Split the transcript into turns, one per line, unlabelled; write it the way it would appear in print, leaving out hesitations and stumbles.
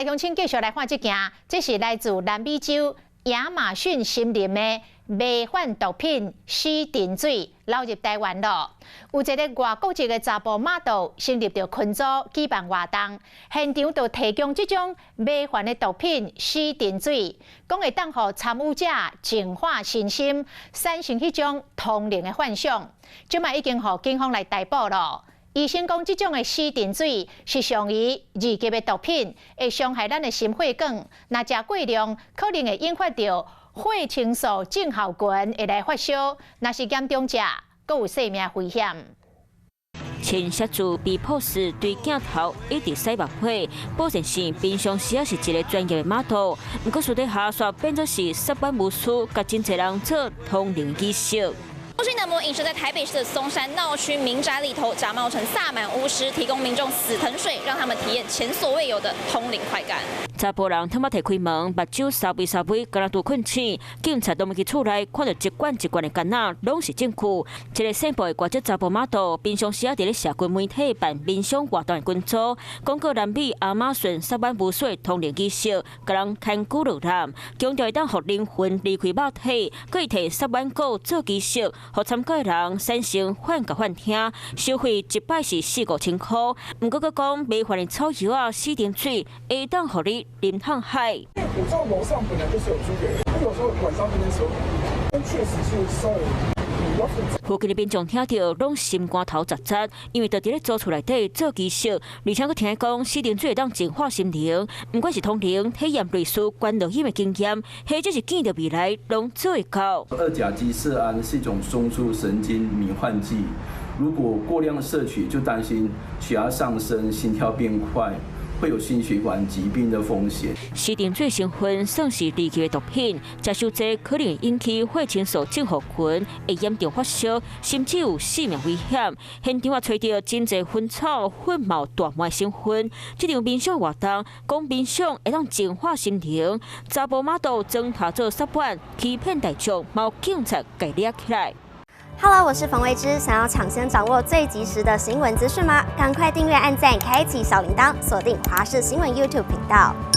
鄉親繼續來看這件，這是來自南美洲亞馬遜森林的迷幻毒品死藤水流入台灣咯。有一个外國籍的查埔瑪道成立著群組舉辦活動，現場就提供這種迷幻的毒品死藤水，講會當予參與者淨化身心，產生彼種通靈的幻想。這擺已經予警方來逮捕咯。醫生講，這種的死藤水是屬於二級的毒品，會傷害咱的心血管。若食過量，可能會引發著血清素症候群，會來發燒。若是嚴重者，閣有性命危險。
穿寫字被迫時對鏡頭一直洗目血，保證是平常時也是一個專業的瑪道，毋過私底下煞變做是薩滿巫師，共真濟人做通靈儀式。
巫師男模隱身在台北市的松山鬧區民宅裡頭，假冒成薩滿巫師，提供民眾死藤水，讓他們體驗前所未有的通靈快感。
查埔人忝仔提開門，目睭捎微捎微，敢若拄困醒。警察都毋去厝內，看著一罐一罐的罐仔，攏是證據。這個姓布的外籍查埔瑪道，平常時仔佇咧社群媒體辦冥想活動的群組，廣告南美亞馬遜薩滿巫師通靈儀式，共人牽牛落南，強調會當予靈魂離開肉體，閣會提薩滿鼓做儀式，予參加的人產生幻覺幻聽，收費一擺是四五千箍。毋過閣講迷幻的草藥仔死藤水，會當予你啉通海。
我知道樓上本來就是有租給人，有時候晚上這邊收，但確實是稍微比較複雜。
附近的民眾聽著攏心肝頭扎扎，因為就佇咧租厝內底做儀式，而且閣聽講死藤水會當淨化心靈，毋管是通靈、體驗類似觀落陰的經驗，或者是見著未來，攏做會到。
二甲基色胺是一種中樞神經迷幻劑，如果過量攝取，就擔心血壓上升、心跳變快，會有心血管疾病的風險。
死藤水成分算是二級的毒品，食傷濟可能引起血清素症候群，會嚴重發燒，甚至有性命危險。現場也揣著真濟薰草粉冒大麻成分。這場冥想活動講冥想會當淨化心靈，查埔瑪道裝頭做薩滿，欺騙大眾，嘛予警察共掠起來。
Hello，我是馮維之，想要搶先掌握最及時的新聞資訊嗎？趕快訂閱、按讚、開啟小鈴鐺，鎖定華視新聞 YouTube 頻道。